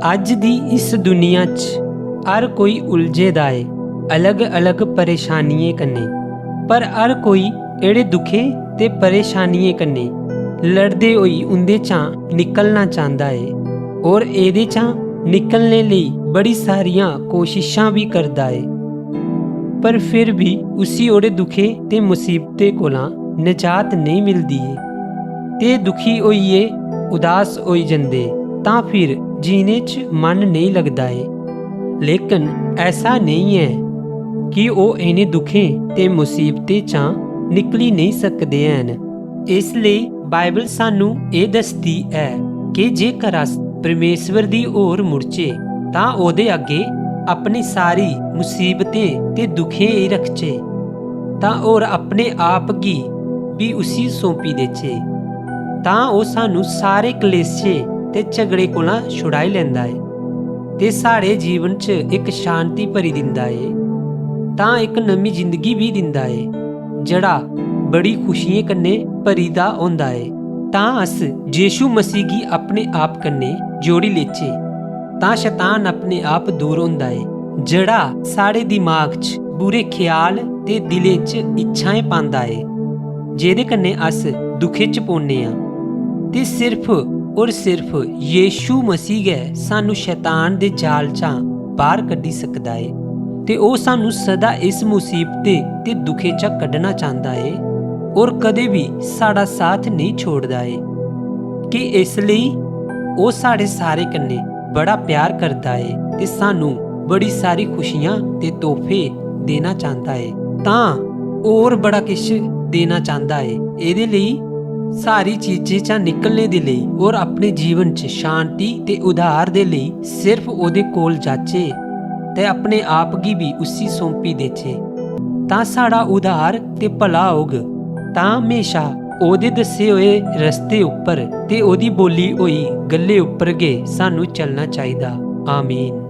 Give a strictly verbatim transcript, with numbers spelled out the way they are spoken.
अज्ज दी इस दुनिया च हर कोई उलझे दा ऐ, अलग-अलग परेशानियें कन्नै। पर हर कोई एह्ड़े दुखें ते परेशानियें कन्नै लड़दे होई उं'दे चा निकलना चांह्दा ऐ, और एह्दे चा निकलने लेई बड़ी सारियां कोशिशां बी करदा ऐ। पर फिर बी उसी ओह्ड़े दुखें ते मुसीबतें कोला नजात नेईं मिलदी ऐ। ते दुखी होइयै उदास होई जंदे, तां फिर जीने च मन नेईं लगदा ऐ। लेकिन ऐसा नेईं ऐ कि ओह् इ'नें दुखें ते मुसीबतें चा निकली नेईं सकदे हैन। इस लेई बाइबल सानू एह् दसदी ऐ कि जेकर अस परमेश्वर दी ओर मुड़चे, तां ओह्दे अग्गे अपनी सारी मुसीबतें ते दुखें गी रखचे, तां होर अपने आप गी बी उसी सौंपी देचे, तां ओह् सानू सारे कलेशें ते झगड़े कोला छुड़ाई लैंदा ऐ ते साढ़े जीवन च इक शांति भरी दिंदा ऐ, तां इक नमीं जिंदगी बी दिंदा ऐ, जेह्ड़ा बड़ी खुशियें कन्नै भरी दा होंदा ऐ। तां अस यीशु मसीह गी अपने आप कन्नै जोड़ी लेचे, तां शैतान अपने आप दूर होंदा ऐ, जेह्ड़ा साढ़े दिमाग च बुरे ख्याल ते दिलें च इच्छाएं पांदा ऐ, जेह्दे कन्नै अस दुखे च पौन्ने आं। ते सिर्फ और सिर्फ यीशु मसीह गै सानू शैतान दे जाल चा बाहर कड्ढी सकदा ऐ, ते ओह् सानू सदा इस मुसीबतें ते दुखे चा कड्ढना चांह्दा ऐ, और कदें बी साढ़ा साथ नेईं छोड़दा ऐ। कि इस लेई ओह् साढ़े सारे कन्नै बड़ा प्यार करदा ऐ ते सानू बड़ी सारी खुशियां ते तोहफे देना चांह्दा ऐ, तां होर बड़ा किश देना चांह्दा ऐ। एह्दे लेई सारी चीजें चा निकलने दे लेई और अपने जीवन च शांति ते उद्धार दे लेई सिर्फ ओह्दे कोल जाचे ते अपने आप गी बी उसी सौंपी देचे, तां साढ़ा उद्धार ते भला होग। तां म्हेशा ओह्दे दस्से होए रस्ते उप्पर ते ओह्दी बोली होई गल्लें उप्पर गै सानू चलना चाहिदा। आमीन।